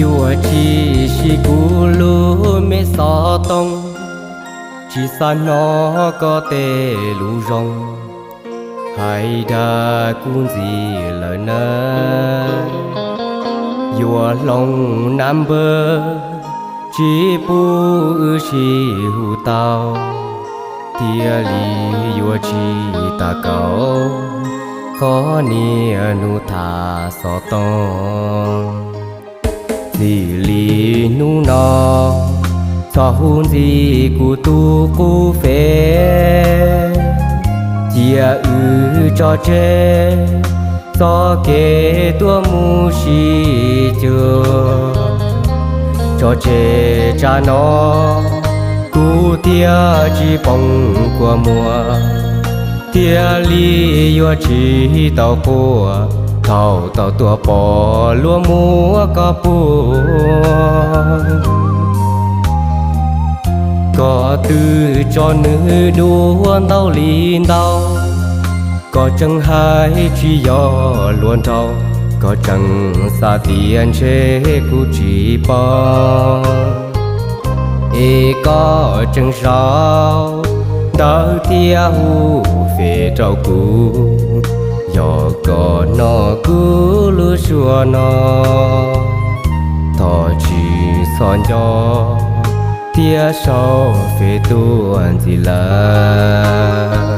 Yuav tsis siv kuv lub me xov tooj, tsis xav hnov koj tej lus zoo hais dag kuv ntxiv lawm nawb. Yuav hloov nab npawb, tsis pub wb sib hu tau, thiaj li yuav tsis tas kaum qhov niaj hnub tham xov tooj. Txij li hnub no, txhob hu ntxiv kuv tus qub fej, cia wb tso tseg txoj kev tuaj mus sib cuag. Tso tseg tsam no, kuv thiaj tsis poob kua muag, thiaj li yuav tsis tau quaj thaum tau tuaj pom luag muab koj puag. Koj twb tso nws dua ntau li ntau, koj tseem hais tsis yog luag nraug, koj tseem xav tias ntshe kuv tsis paub. Es koj tseem sau ntawv thiab hu fej rau kuv, yog koj hnov kuv lub suab no, thov tsis txhob nco thiab sau fej tuaj ntxiv lawm.